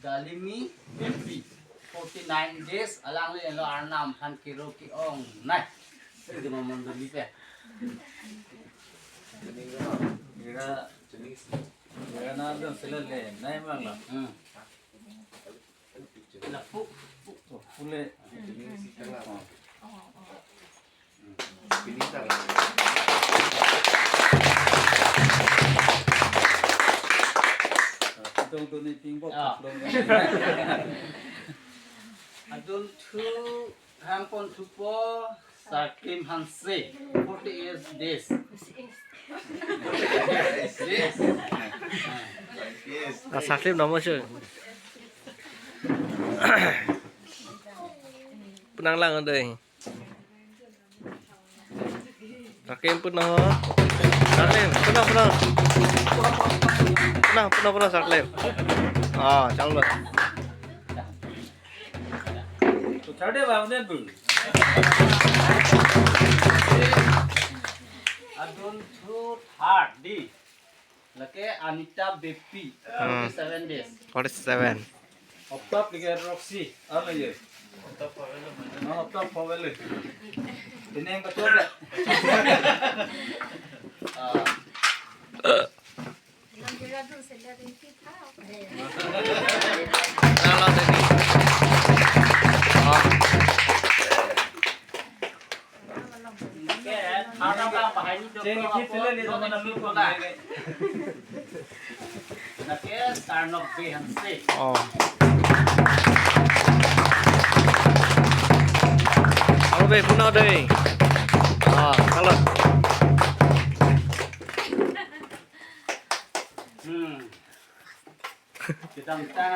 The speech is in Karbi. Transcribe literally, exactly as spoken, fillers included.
Salimi Beypi, forty nine days alangli lo arnam aphan kero ke-ong nai. Itu mondoli pen. Ira, ira na dun sila le, nai mang la. Hmm. Lapu, pu. Oh, pule. Oh. Pinita. Adung duni ping bok Ah. Long. Adun thu hangpon thupo Sarklim Hanse, forty-eight days. Yes. Ah, Sarklim namo sir. Penang lang deh. Sarklim pun ho. Sarklim, pun ho, pun ho. Pun ho, pun ho, pun ho, Sarklim. Ah, chalo. Chalo deh, bang, deh, bang. Adun thu third di. Lake Anita Beypi, Hmm. forty-seven days. Forty-seven. Optap lake Roxy, ano ye? Optap Pavel. Oh, Optap Pavel. Ini yang ketua deh. Ah. Kalau tadi. Oh. Oh. Alo be, pun ho dei. Ah, kalau. Hmm. Kita minta